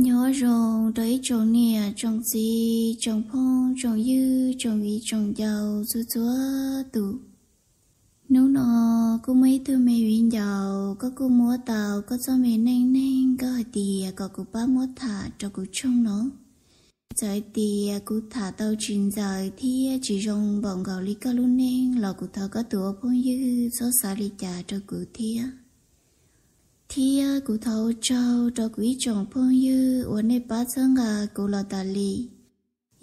Nyob zoo rau ib tsoom niam tsoom txiv, tsoom phooj tsoom ywg, tsoom viv tsoom ncaus txhua txhua tus. Hnub no kuj muaj ib tug me viv ncaus, koj kuj muab tau koj txoj me neej neeg, koj hais tias kom kuv pab muab tham rau kuv tshooj no. Txawm hais tias kuv tham tau tsis ntxaws thiab tsis zoo npaum nkaus li koj lub neej los kuv thov koj tus ua phooj ywg txhob xav li cas rau kuv thiab. Thiab kuv thov ua tsaug rau kuv ib tsoom phooj ywg uas nej pab txhawb nqa kuv los tas li.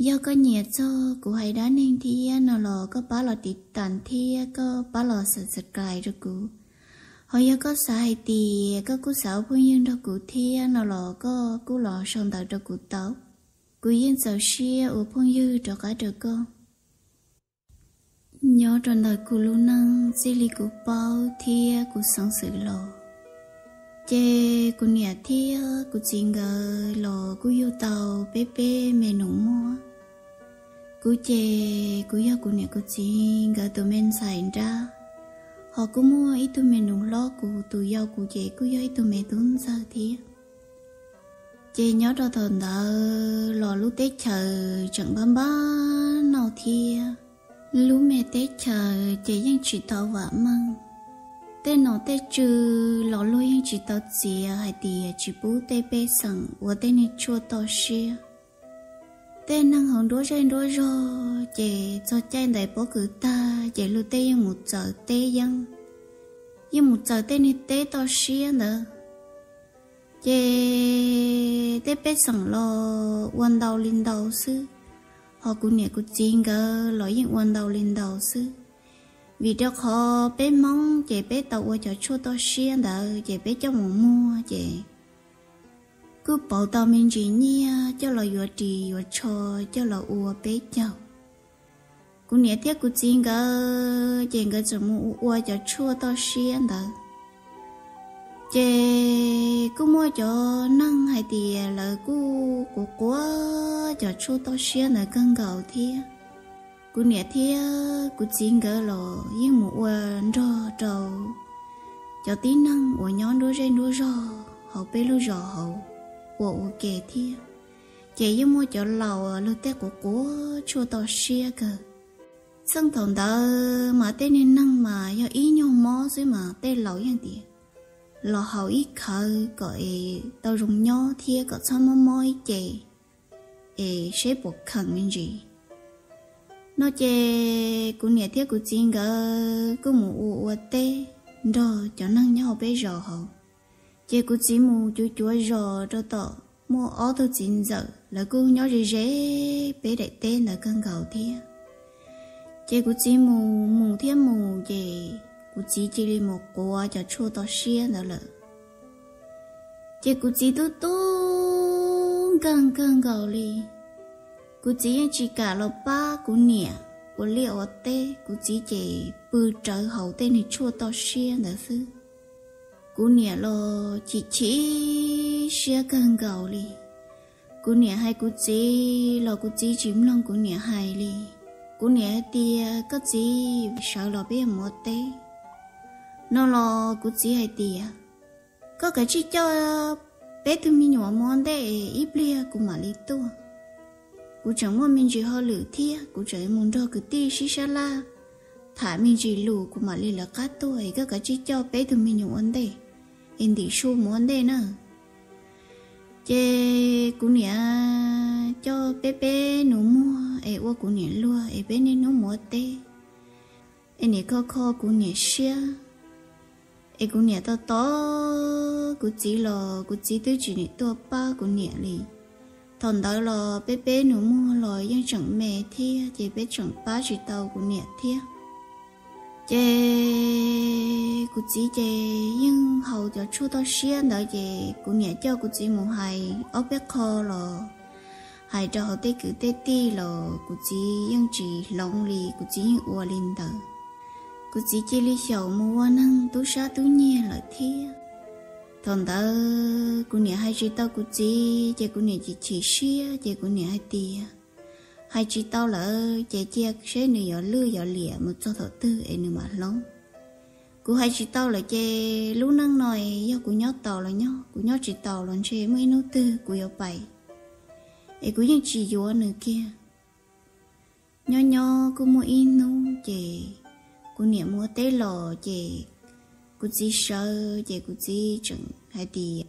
Yog koj nyiam txog kuv hais dab neeg thiab no los koj pab los tiv tas thiab koj pab los subscribe rau kuv. Ho yog koj xav hais tias koj kuj xav ua phooj ywg nrog kuv thiab no los koj kuj los sau ntawv rau kuv tau. Kuv yeej txaus siab ua phooj ywg rov qab rau koj. Nyob rau ntawm kuv lub neej txij li kuv paub thiab kuv xeeb xwm los, ces kuv niam thiab kuv txiv nkawd los kuj yug tau peb peb me nus muag. Kuv ces kuv yog kuv niam kuv txiv nkawd tus me ntxhais nrab, ho kuj muaj ib tug me nus hlob kuv tus yau kuv ces kuj yog ib tug me tub ntxawg thiab. Ces nyob rau thaum ntawd los lub teb chaws tseem npab npab noj thiab. Lub me teb chaws ces yeej tsis tau vam meej. Tej nom tej tswv los luag yeej tsis tau txiav hais tias tsis pub tej pej xeem ua tej neeg tshuaj toj siab. Tej neeg hauv nruab zej nruab zog ces txog caij ntais pob kws tag ces luag tej yeej mus txaws teb yeeb, yeej mus txaws tej niag teb toj siab ntawd. Ces tej pej xeem los ua ntau li ntau xwb, ho kuv niam kuv txiv nkawd los yeej ua ntau li ntau xwb. Vim rau qhov peb Hmoob ces peb tau ua cov tshuaj toj siab ntawd ces peb coj mus muag ces kuj pauv tau me ntsis nyiaj coj los yuav ris yuav tsho coj los ua peb caug. Kuv niam thiab kuv txiv nkawd ces nkawd txawm mus ua ua cov tshuaj toj siab ntawd. Ces kuj muaj cov neeg hais tias lawv kuj quav quav cov tshuaj toj siab ntawd kawg nkaus thiab. Kuv niam thiab kuv txiv nkawd los yeej mus ua nrog rau cov tib neeg uas nyob nruab zej nruab zog hauv peb lub zos hauv ua ua ke thiab. Ces yeej muaj cov laus luag tej quav quav tshuaj toj siab kawg. Txheej thaum ntawd mas tej niag neeg mas yog ib nyuag mob xwb mas tej laus yeej tias los haus ib khawv kom es tau zoo nyob thiab kom txhob mob mob ib ce es seb puas kheem me ntsis no. Ces kuv niam thiab kuv txiv nkawd kuj mus ua ua teb nrog cov neeg nyob hauv peb zos hauv. Ces kuv txiv mus cuav cuav zos rau tom muaj ob tug txiv ntxawm lawv kuj nyob ze ze peb daim teb ntawd kawg nkaus thiab. Ces kuv txiv mus mus thiab mus ces kuv txiv cia li mus quav cov tshuaj toj siab ntawd lawm. Ces kuv txiv tub tub nkeeg kawg nkaus li. Kuv txiv yeej tsis kam los pab kuv niam ua liaj ua teb, kuv txiv ces pw rawv haus tej niag tshuaj toj siab ntawd xwb. Kuv niam los chim chim siab kawg nkaus li. Kuv niam hais kuv txiv los kuv txiv tsis mloog kuv niam hais li. Kuv niam hais tias, koj txiv, sawv los peb yuav mus ua teb no los kuv txiv hais tias, koj kav tsij coj peb tug me nyuam mus ua ntej, ib pliag kuv mam li tuaj. Kuv tseem muaj me ntsis hauj lwm thiab, kuv tseem mus nrog kwv tij sib sab laj tham me ntsis lus, kuv mam li lawv qab tuaj es koj kav tsij coj peb tug me nyuam ua ntej es ntim su mus ua ntej na. Ces kuv niam coj peb peb nus muag es ua kuv niam luag es peb niaj hnub mus ua teb es niam kho kho kuv niam siab. Es kuv niam tos tos kuv txiv los kuv txiv twb tsis nim tuaj pab kuv niam li. Thaum ntawd los peb peb nus muag los yeej tseem me thiab ces peb tseem pab tsis tau kuv niam thiab. Ces kuv txiv ces yeej haus cov tshuaj toj siab ntawd ces kuv niam coj kuv txiv mus hais ob peb qho los hais rau hauv tej kwv tej tij los kuv txiv yeej tsis hloov li, kuv txiv yeej ua li ntawd. Kuv txiv cia li xyaum mus ua neeg tub sab tub nyiag lawm thiab. Thaum ntawd kuv niam hais tsis tau kuv txiv ces kuv niam chim chim siab ces kuv niam hais tias, hais tsis tau lawm ces cia seb nws yuav lwj yuav liam mus txog thaum twg es nws mam hloov. Kuv hais tsis tau lawm ces lub neej no es yog kuv nyob tau los nyob, kuv nyob tsis tau los ntshe muaj ib hnub twg kuv yuav pais, es kuv yeej tsis yuav nws kiag. Nyob nyob kuj muaj ib hnub ces kuv niam mus ua teb los ces kuv txiv sawv ces kuv txiv tseem hais tias,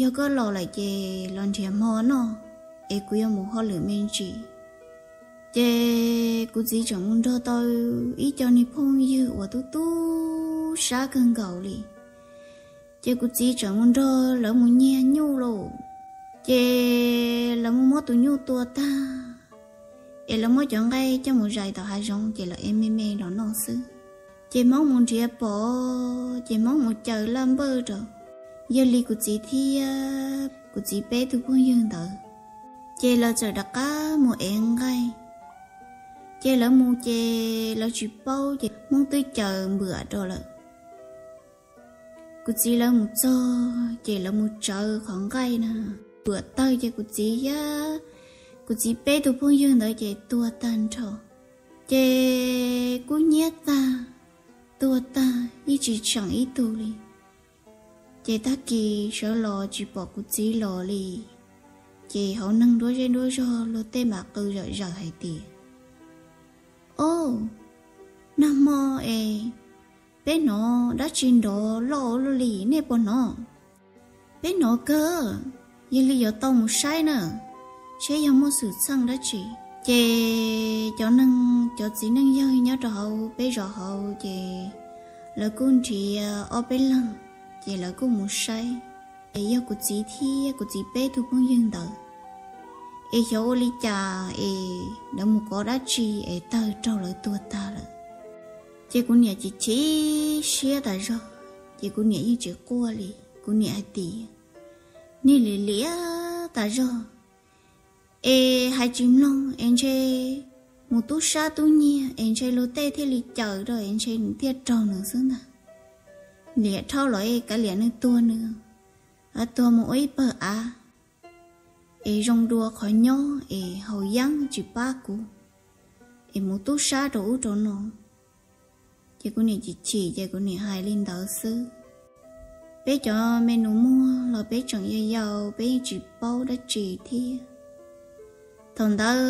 yog koj los lawm ces los nrhiav hmo noj, es kuv yuav mus hauj lwm me ntsis. Ces kuv txiv tseem mus nrog tau ib co niag phooj ywg uas tub tub sab kawg nkaus li. Ces kuv txiv tseem mus nrog lawv mus nyiag nyuj lauj. Ces lawv mus muab tus nyuj tua tag, es lawv muab cov nqaij coj mus zais tom hav zoov ces lawv ev me me los noj xwb. Ces Hmoob mus nrhiav pom, ces Hmoob mus caws laj npawj rau, yog li kuv txiv thiab kuv txiv peb tug phooj ywg ntawd, ces lawv txawm rov qab mus ev nqaij. Ces lawv mus ces lawv tsis paub ces Hmoob twb caws npwam rau lawm. Kuv txiv lawv mus txog ces lawv mus tsawv qhov nqaij na, npwam tawg ces kuv txiv thiab kuv txiv peb tug phooj ywg ntawd ces tuag tag nrho. Ces kub hnyiab tag, tuag tag yeej tsis tseem ib tug li. Ces tag kis sawv los tsis pom kuv txiv los li. Ces hauv neeg nruab zej nruab zog luag tej mam qw zom zaws hais tias, o, nag hmo es peb hnov dab tsi nrov loj ua luaj li, nej puas hnov? Peb hnov kawg, yog li yuav tau mus saib na, saib yog muaj xwm txheej dab tsi. Ces cov neeg, cov txiv neej yawg nyob rau hauv peb zos hauv ces lawv kuj nrhiav ob peb leeg, ces lawv kuj mus saib, es yog kuv txiv thiab kuv txiv peb tug phooj ywg ntawd, es xyov ua li cas es lawv mus kov dab tsi es tawg raug lawv tuag tag lawm. Ces kuv niam chim chim siab tas zog, ces kuv niam yeej tsis quaj li. Kuv niam hais tias, niag liam liam tas zog, es hais tsis mloog es ntshe mus tub sab tub nyiag es ntshe luag tej thiaj li caws rau es ntshe nws thiaj raug nws xwb ntag. Liam dhau los es kav liam nws tuag nws, tuag mus ua ib pawg av, es zoo dua qhov nyob es haus yeeb tsis pab kuv, es mus tub sab rau ub rau no. Ces kuv niam chim chim ces kuv niam hais li ntawd xwb. Peb cov me nus muag los peb tseem yau yau, peb yeej tsis paub dab tsi thiab. Thaum ntawd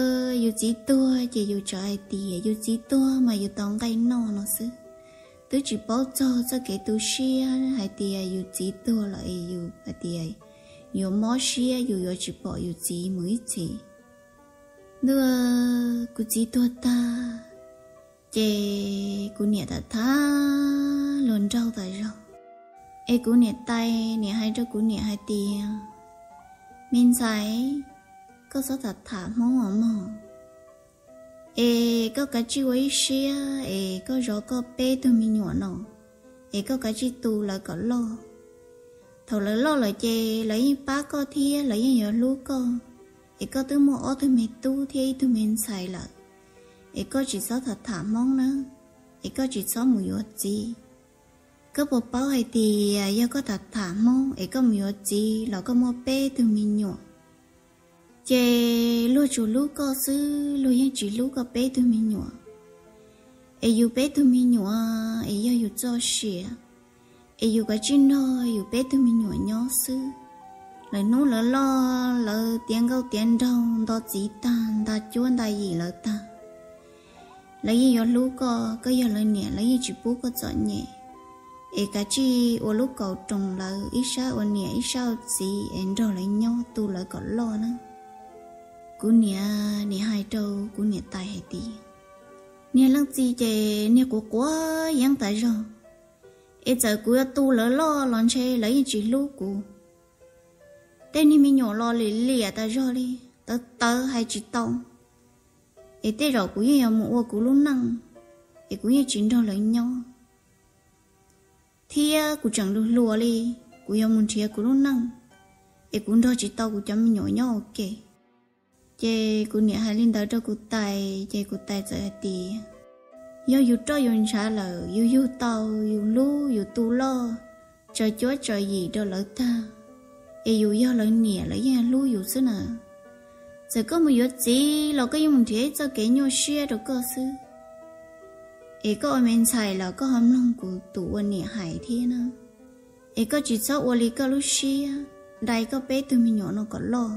yus txiv tuag ces yus txawm hais tias yus txiv tuag mas yus tau nqaij noj no xwb, twb tsis paub txog txoj kev tu siab hais tias yus txiv tuag los es yus hais tias yuav mob siab yus yuav tsis pom yus txiv mus ib txhis. Ntuj, kuv txiv tuag tag, ces kuv niam tham tham luag nraug tas zog, es kuv niam tais niam hais rau kuv niam hais tias, me ntxhais, koj txhob tham tham Hmoob os mog, es koj kav tsij ua ib siab es koj zov koj peb tug me nyuam no, es koj kav tsij tu lawv kom loj. Thaum lawv loj lawm ces lawv yeej pab koj thiab lawv yeej yuav hlub koj, es koj twb muaj ob tug me tub thiab ib tug me ntxhais lawm, es koj tsis txhob tham tham Hmoob nawb, es koj tsis txhob mus yuav txiv. Koj puas paub hais tias yog koj tham tham Hmoob es koj mus yuav txiv los koj muaj peb tug me nyuam, ces luag tsuas hlub koj xwb, luag yeej tsis hlub koj peb tug me nyuam. Es yus peb tug me nyuam es yog yus txoj sia, es yus kav tsij nrog yus peb tug me nyuam nyob xwb. Lawv hnub lawv loj, lawv tiav nkauj tiav nraug, nto txiv tag, nta cuab nta yim lawv tag, lawv yeej yuav hlub koj, koj yog lawv niam lawv yeej tsis pub koj txom nyem. Es kav tsij ua lub kaus roos lawv, ib sab ua niam ib sab ua txiv es nrog lawv nyob tu lawv kom loj na. Kuv niam, niam hais rau kuv niam tais hais tias, niag leej txiv ces niag quav quav yeeb tas zog, es txawm kuv yuav tu lawv loj los ntshe lawv yeej tsis hlub kuv. Tej niag me nyuam los liam liam tas zog li, tawv tawv hais tsis tau. Es tej zaum kuv yeej yuav mus ua kuv lub neej, es kuv yeej tsis nrog lawv nyob. Thiab kuv tseem hluas hluas li, kuv yuav mus nrhiav kuv lub neej, es kuv nrog tsis tau kuv cov me nyuam nyob ua ke. Ces kuv niam hais li ntawd rau kuv tais, ces kuv tais txawm hais tias, yog yus roj yus ntshav lawm, yus yug tau, yus hlub yus tu loj, tsaws cuab tsaws yim rau lawv tag, es yus yog lawv niam lawv yeej hlub yus xwb na. Txawm koj mus yuav txiv los koj yeej mus nrhiav ib txoj kev nyuaj siab rau koj xwb. Es koj ua me ntxhais los koj ho mloog kuv tus ua niam hais thiab na. Es koj tsis txhob ua li koj lub siab, dai koj peb tug me nyuam no kom loj.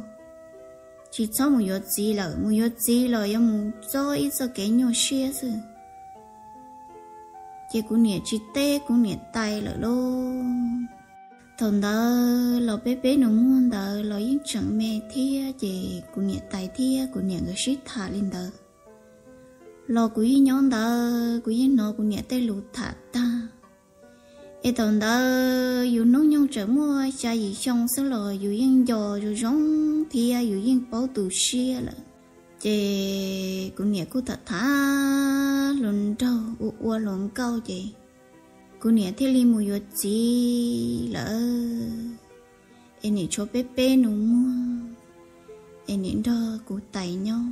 Tsis txhob mus yuav txiv lawm, mus yuav txiv los yuav mus txog ib txoj kev nyuaj siab xwb. Ces kuv niam tsis teb kuv niam tais lawm lauj. Thaum ntawd los peb peb nus muag ntawd los yeej tseem me thiab, ces kuv niam tais thiab kuv niam nkawd sib tham li ntawd los kuv yeej nyob ntawd, kuv yeej hnov kuv niam tej lus tham tag. Es thaum ntawd yus hnub nyoog tseem muaj xya yim xyoo xwb los yus yeej nco zoo zoo thiab yus yeej paub tu siab lawm. Ces kuv niam kuj tham tham hluas nraug ua ua hluas nkauj ces kuv niam thiaj li mus yuav txiv lawm. Es niam tshuav peb peb nus muag, es niam nrog kuv tais nyob.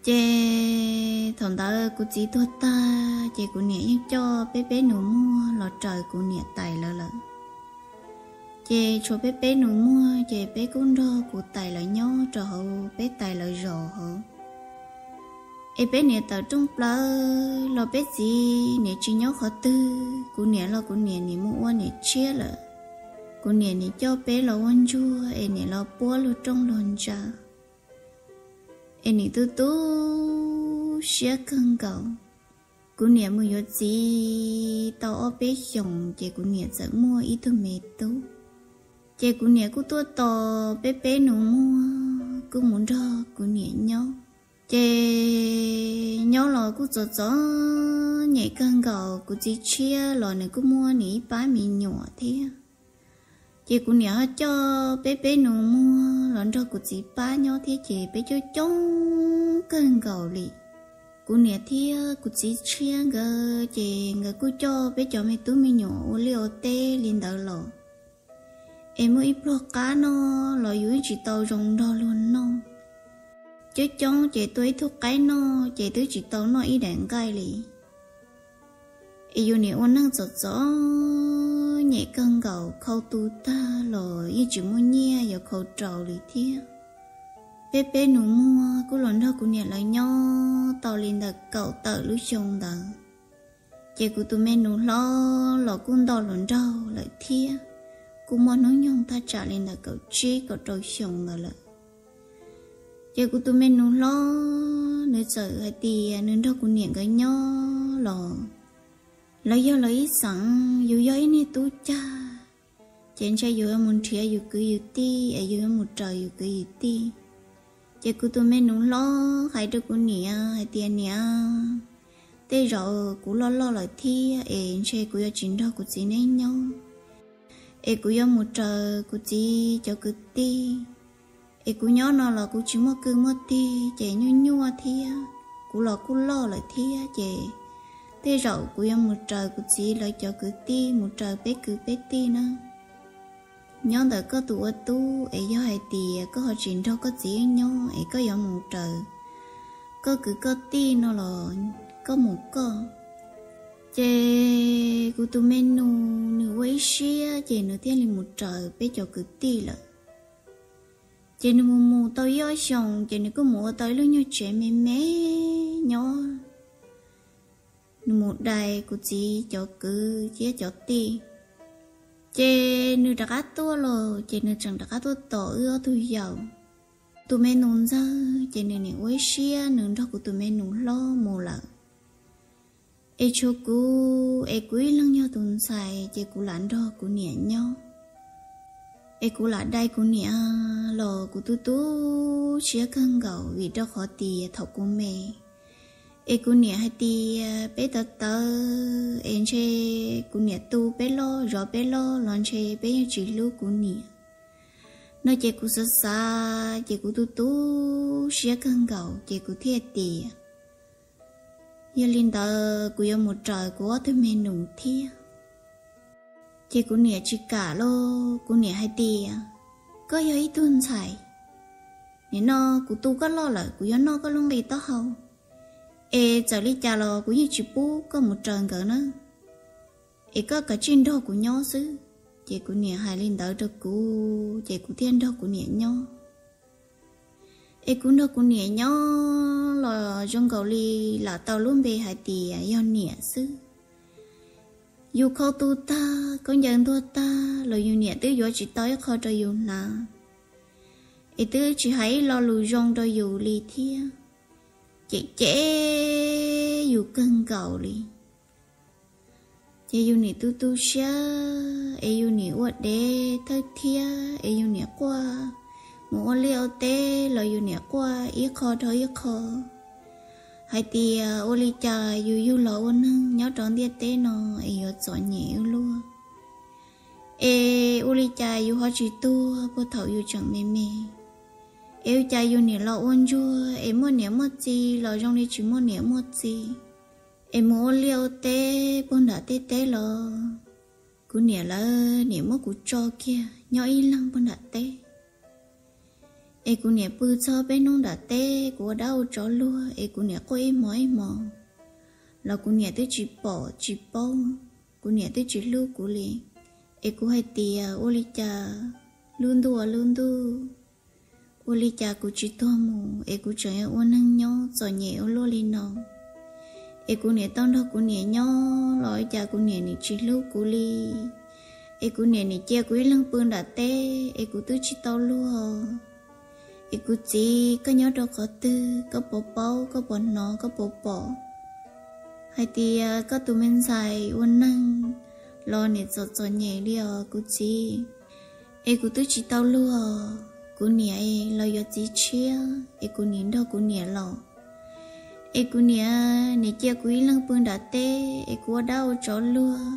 Ces thaum ntawd kuv txiv tuag tag ces kuv niam yeej coj peb peb nus muag los raws kuv niam tais lawv lawm. Ces tshuav peb peb nus muag ces peb kuj nrog kuv tais lawv nyob rau hauv peb tais lawv zos hauv. Es peb niam tawm rooj plaws los peb txiv niam tsis nyob qhov twg, kuv niam los kuv niam nim mus ua niam tshiab lawm. Kuv niam nim coj peb los ua ntsuag es niam los puab luag rooj luag ntsa. Es nim tu tu siab kawg nkaus. Kuv niam mus yuav txiv tau ob peb xyoos ces kuv niam txawm muaj ib tug me tub. Ces kuv niam kuj tuaj tos peb peb nus muag kuj mus nrog kuv niam nyob. Ces nyob los kuj txom txom nyem kawg nkaus, kuv txiv tshiab los nws kuj muaj nws ib pab me nyuam thiab. Ces kuv niam ho coj peb peb nus muag los nrog kuv txiv pab nyob thiab ces peb coob coob kawg nkaus li. Kuv niam thiab kuv txiv tshiab nkawd ces nkawd kuj coj peb cov me tub me nyuam ua liaj ua teb li ntawd los. Es muaj ib pluag qab noj los yus yeej tsis tau zoo nrog luag noj. Coob coob ces tua ib tug qaib noj ces twb tsis tau noj ib daim nqaij li. Es yus nim ua neej txom txom nyem kawg nkaus, khau tu tag los yeej tsis muaj nyiaj yuav khau rau li thiab. Peb peb nus muag kuj los nrog kuv niam lawv nyob tau li ntawm kaum tawm lub xyoo ntawd. Ces kuv tus me nus hlob los kuj nto hluas nraug lawm thiab, kuj muaj hnub nyoog thaj tsam li ntawm kaum tsib kaum rau xyoo ntawd lawm. Ces kuv tus me nus hlob nws txawm hais tias nws nrog kuv niam nkawd nyob los lawv yog lawv ib xeem, yus yog ib niag tub cag, ces ntshe yus yuav mus nrhiav yus kwv yus tij es yus yuav mus raws yus kwv yus tij. Ces kuv tus me nus hlob hais rau kuv niam hais tias, Niam, tej zaum kuv loj loj lawm thiab es ntshe kuv yuav tsis nrog kuv txiv neb nyob, es kuv yuav mus raws kuv txiv cov kwv tij. Es kuv nyob no los kuv tsis muaj kwv muaj tij ces nyuaj nyuaj thiab, kuv los kuj loj lawm thiab ces tej zaum kuv yuav mus raws kuv txiv lawv cov kwv tij, mus raws peb kwv peb tij na. Nyob ntawm koj tus ua tub es yog hais tias koj ho tsis nrog koj txiv nyob es koj yuav mus raws koj kwv koj tij no los koj mus koj. Ces kuv tus me nus nws ua ib siab ces nws thiaj li mus raws peb cov kwv tij lawm. Ces nws mus mus tau ib ob xyoos ces nws kuj mus ua tau ib lub nyuag tsev me me nyob. Nws mus dai kuv txiv cov kwv thiab cov tij. Ces nws rov qab tuaj los ces nws tseem rov qab tuaj tos wb ob tug yau. Tus me nus ntxawg ces nws nim ua ib siab nws nrog kuv tus me nus hlob mus lawm. Es tshuav kuv, es kuv ib leeg yog tus ntxhais ces kuv lam nrog kuv niam nyob. Es kuv lam dai kuv niam los kuv tu tu siab kawg nkaus vim rau qhov tias thaum kuv me, es kuv niam hais tias peb tawv tawv es ntshe kuv niam tu peb loj zov peb loj los ntshe peb yeej tsis hlub kuv niam no ces kuv xav xav ces kuv tu tu siab kawg nkaus ces kuv thiaj tias, Yog li ntawd kuv yuav mus raws kuv ob tug me nus thiab. Ces kuv niam tsis kam lauj, kuv niam hais tias, Koj yog ib tug ntxhais, nim no kuv tu koj loj lawm kuv yuav noj koj lub nqi taub hau, es txawm li cas los kuv yeej tsis pub koj mus raws nkawd na, es koj kav tsij nrog kuv nyob xwb. Ces kuv niam hais li ntawd rau kuv ces kuv thiaj nrog kuv niam nyob. Es kuv nrog kuv niam nyob zoo nkaus li lam tau lub npe hais tias yog niam xwb. Yus khau tu tag, khaub ncaws ntuag tag los yus niam twb yuav tsis tau ib qho rau yus hnav, es twb tsis hais ib lo lus zoo rau yus li thiab. Cem cem yus kawg nkaus li. Ces yus niam tu tu siab, es yus niam ua dev thawj thiab, es yus niam quaj mus ua liaj ua teb los yus niam quaj ib qho dhau ib qho hais tias ua li cas yus yug los ua neeg nyob rau ntiaj teb no es yuav txom nyem ua luaj, es ua li cas yus ho tsis tuag puag thaum yus tseem me me, es ua cas yus niam los ua ntsuag es muaj niam muaj txiv los zoo li tsis muaj niam muaj txiv, es mus ua liaj ua teb puag nram tej teb los kuv niam lawv niam muab kuv tso kiag nyob ib leeg puag nram teb. Es kuv niam pw txog peb hnub nram teb, kuv ua dab ua tsov luag, es kuv niam quaj ib hmos ib hmos los kuv niam twb tsis pom tsis paub, kuv niam twb tsis hlub kuv li. Es kuv hais tias ua li cas lub ntuj ua lub ntuj, ua li cas kuv tsis tuag mus es kuv tseem yuav ua neeg nyob txom nyem ua luaj li no. Es kuv niam tau nrog kuv niam nyob los ua cas kuv niam nim tsis hlub kuv li. Es kuv niam nim cia kuv ib leeg pw nram teb es kuv twb tsis tau luag. Es kuv txiv, koj nyob rau qhov twg, koj puas paub, koj puas hnov, koj puas pom hais tias koj tus me ntxhais ua neeg los nim txom txom nyem li os kuv txiv. Es kuv twb tsis tau luag, kuv niam los yuav txiv tshiab es kuv nim nrog kuv niam los. Es kuv niam nim cia kuv ib leeg pw nram teb es kuv ua dab ua tsov luag,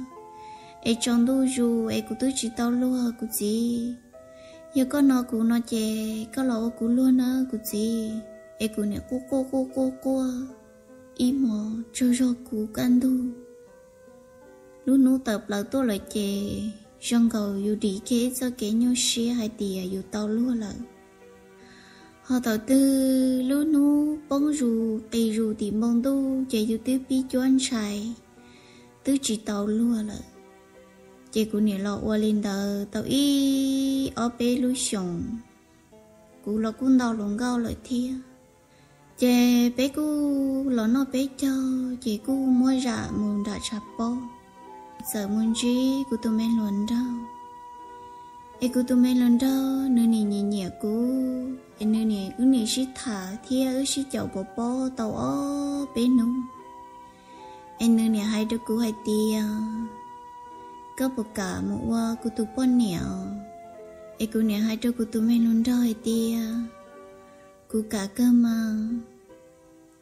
es tsaus ntuj zus es kuv twb tsis tau luag kuv txiv. Yog koj hnov kuv no ces koj los ua kuv luag nawb kuv txiv. Es kuv niam quaj quaj quaj quaj quaj ib hmos tsaug zog kuv kaj ntug. Lub hnub tawm plaws tuaj lawm ces zoo nkaus yus dim kiag ib txoj kev nyuaj siab hais tias yus tau luag lawm. Ho thaum twg lub hnub poob zus qis zus tim npoo ntuj ces yus twb pib cuab ntshai, twb tsis tau luag lawm. Ces kuv niam los ua li ntawd tau ib ob peb lub xyoos, kuv los kuj ntau hluas nkauj lawm thiab. Ces peb kuj los noj peb caug ces kuj muab zam mus nram tshav pob, txawm mus ntsib kuv tus me hluas nraug. Es kuv tus me hluas nraug nws nim nyiam nyiam kuv, es nws nim, wb nim sib tham thiab wb sib caum pov pob tau ob peb hnub. Es nws nim hais rau kuv hais tias, koj puas kam mus ua kuv tus poj niam? Es kuv nim hais rau kuv tus me hluas nraug hais tias, kuv kam kawg mas,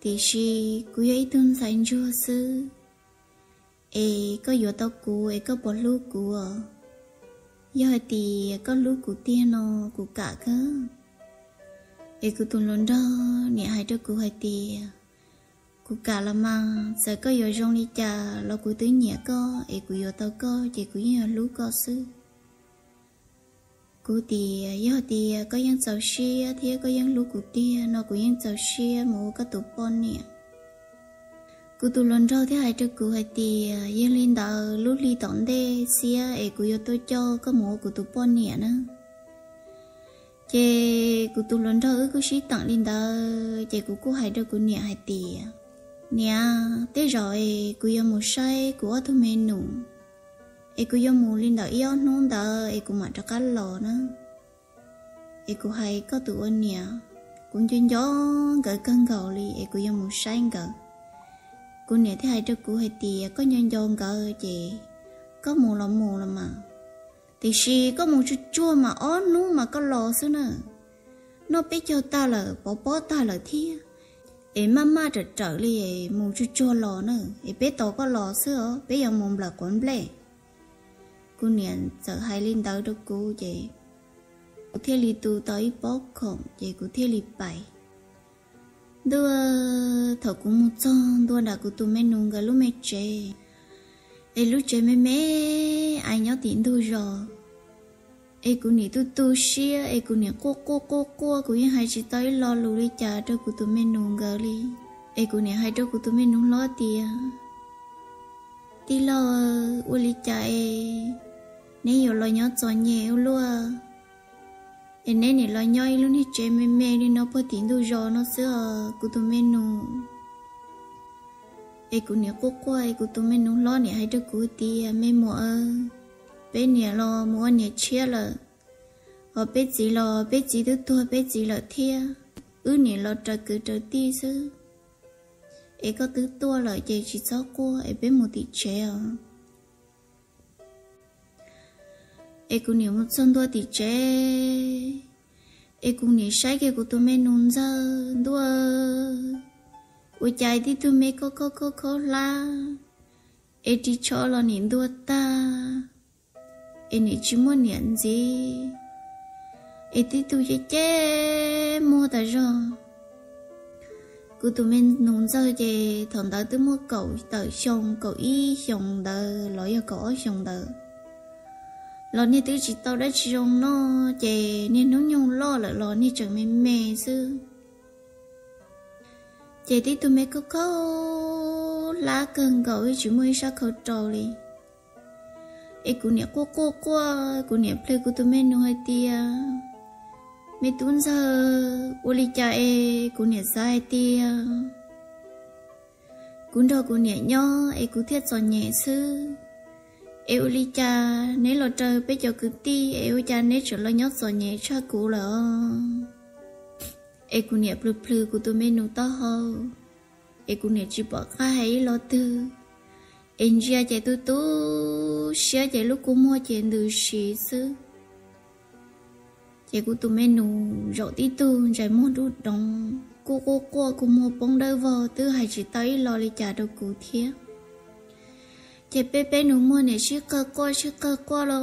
tiam sis kuv yog ib tug ntxhais ntsuag xwb. Es koj yuav tau kuv es koj puas hlub kuv? Yog hais tias koj hlub kuv tiag no, kuv kam kawg. Es kuv tus hluas nraug nim hais rau kuv hais tias, kuv kam los mas, txawm koj yuav zoo li cas los kuv twb nyiam koj, es kuv yuav tau koj ces kuv yeej yuav hlub koj xwb. Kuv tias, yog tias koj yeej txaus siab thiab koj yeej hlub kuv tiag no, kuv yeej txaus siab mus ua koj tus poj niam. Kuv tus hluas nraug thiaj hais rau kuv hais tias, yog li ntawd lub hli tom ntej xiab es kuv yuav tuaj coj koj mus ua kuv tus poj niam na. Ces kuv tus hluas nraug wb kuj sib teem li ntawd, ces kuv kuj hais rau kuv niam hais tias, niam, tej zaum es kuv yuav mus saib kuv ob tug me nus, es kuv yuav mus li ntawm ib ob hnub ntawd es kuv mam rov qab los na. Es kuv hais koj tus ua niam, kuv nco nco nkawd kawg nkaus li es kuv yuav mus saib nkawd. Kuv niam thiaj hais rau kuv hais tias, koj nco nco nkawd ces koj mus los mus los mas, tiam sis koj mus tsuag tsuag mas ob hnub mas koj los xwb na. Noj peb caug tag lawm, pov pob tag lawm thiab, es maj maj rawm rawm li, mus tsuag tsuag los na, es peb tos koj los xwb os, peb yuav mus nplawm quav nplej. Kuv niam txawm hais li ntawd rau kuv ces kuv thiaj li tu tau ib pob khoom ces kuv thiaj li pais. Ntuj, thaum kuv mus txog ntua nram kuv tus me nus nkawd lub me tsev, es lub tsev me me ais nyob tim ntug zos, es kuv nim tu tu siab es kuv nim quaj quaj quaj quaj, kuv yeej hais tsis tau ib lo lus li cas rau kuv tus me nus nkawd li. Es kuv nim hais rau kuv tus me nus hlob tias, tij laug, ua li cas es neb yuav los nyob txom nyem ua luaj? Es neb niam los nyob ib lub niag tsev me me li no puag tim ntug zos no xwb os kuv tus me nus. Es kuv niam quaj quaj es kuv tus me nus hlob niam hais rau kuv tias, Me muam, peb niam los mus ua niam tshiab lawm, hos peb txiv los peb txiv twb tuag peb txiv lawm thiab, wb niam los raws kwv raws tij xwb. Es koj twb tuaj lawm ces tsis txhob quaj es peb mus tim tsev os. Es kuv niam mus txog ntua tim tsev, es kuv niam saib kiag kuv tus me nus ntxawg ntuaj, ua cas tib tug me khaub khaub khaub khaub hlab, es ris tsho los nim ntuag tag, es nim tsis muaj niam ntxiv, es tib tug ceb ceb muag tas zog. Kuv tus me nus ntxawg ces thaum ntawd twb muaj kaum tawm xyoo, kaum ib xyoos ntawd los yog kaum ob xyoos ntawd, los niag twb tsis tau dab tsi zoo noj ces niag hnub nyoog loj lawm los niag tseem me me xwb. Ces tib tug me khaub khaub hlab kawg nkaus, tsis muaj ib sab khau rau li. Es kuv niam quaj quaj quaj, kuv niam plhws kuv tus me nus hais tias, Me tub ntxawg, ua li cas es kuv niam xav hais tias kuv nrog kuv niam nyob es kuv thiaj txom nyem xwb, es ua li cas neb los raws peb cov kwv tij es ua cas neb tseem los nyob txom nyem tshaj kuv lawm. Es kuv niam plhws plhws kuv tus me nus taub hau, es kuv niam tsis pom qab hais ib lo twg, es ntsia ces tu tu siab ces lub kua muag ces ntws si xwb. Ces kuv tus me nus zaum tib tug ntsais muag dub doov, kuj quaj quaj kua muag poob dawb vog twb hais tsis tau ib lo li cas rau kuv thiab. Ces peb peb nus muag niam sib qawg quaj sib qawg quaj los,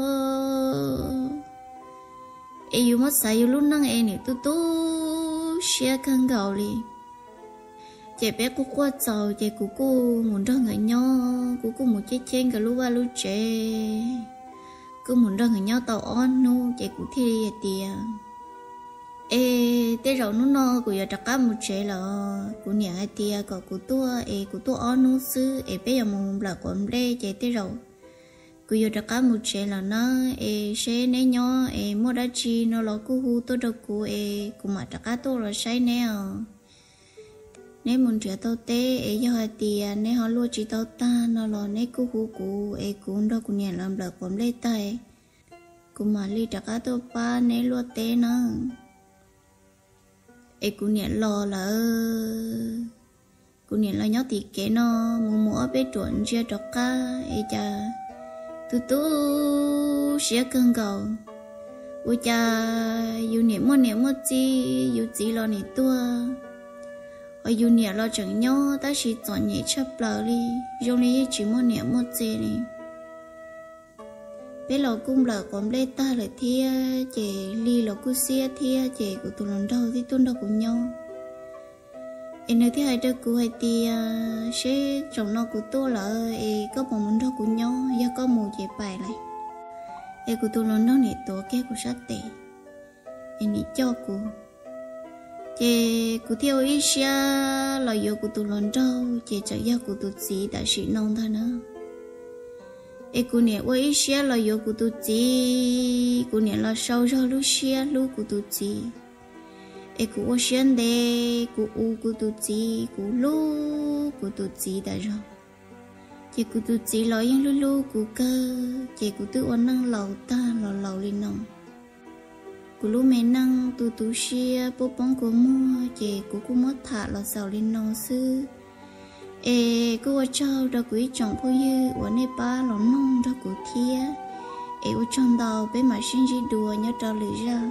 es yus muab xav yus lub neej es niam tu tu siab kawg nkaus li. Ces peb quaj quaj txaus ces kuv kuj mus nrog nkawd nyob, kuv kuj mus cheb cheb nkawd lub vaj lub tsev, kuj mus nrog nkawd nyob tau ob hnub ces kuv thiaj li hais tias, Es tej zaum hnub no kuv yuav rov qab mus tsev lawm. Kuv niam hais tias kom kuv tuaj es kuv tuaj ob hnub xwb es peb yuav mus nplawm quav nplej ces tej zaum kuv yuav rov qab mus tsev lawm na, es seb neb nyob es muaj dab tsi no los kuj hu tuaj rau kuv es kuv mam rov qab tuaj los saib neb os. Neb mus nrhiav tau teb es yog hais tias neb ho luaj tsis tau tag no los neb kuj hu kuv es kuv nrog kuv niam lawv nplawm quav nplej tag, kuv mam li rov qab tuaj pab neb luaj teb na. Es kuv niam los lawm, kuv niam los nyob tim kev no, mus mus ob peb ruam ntsia rov qab es cas tu tu siab kawg nkaus. Ua cas yus niam muaj niam muaj txiv, yus txiv los nim tuag, hos yus niam los tseem nyob tab sis txom nyem tshaj plaws li, zoo li yeej tsis muaj niam muaj txiv li. Peb los kuj nplawm quav nplej tag lawm thiab ces hli los kuj xiab thiab ces kuv tus hluas nraug thiaj tuaj nrog kuv nyob. Es nws thiaj hais rau kuv hais tias, Seb tsaus no kuv tuaj lawm es koj puas mus nrog kuv nyob, yog koj mus ces pais lawm. Es kuv tus hluas nraug nim tuav kiag kuv sab tes es nim coj kuv. Ces kuv thiaj ua ib siab los yuav kuv tus hluas nraug ces txawm yog kuv tus txiv tam sim no ntag na. Es kuv niam ua ib siab los yuav kuv tus txiv, kuv niam los sau zog lub siab hlub kuv tus txiv. Es kuv ua siab ntev, kuv ua kuv tus txiv, kuv hlub kuv tus txiv tas zog. Ces kuv tus txiv los yeej hlub hlub kuv kawg, ces kuv twb ua neej laus tag los laus li no. Kuv lub me neej tu tu siab poob poob kua muag ces kuv kuj muab tham los xaus li no xwb. Es kuj ua tsaug rau kuv ib tsoom phooj ywg uas nej pab los mloog nrog kuv thiab. Es ua tsaug ntau, peb mam sib ntsib dua nyob rau lwm zaj.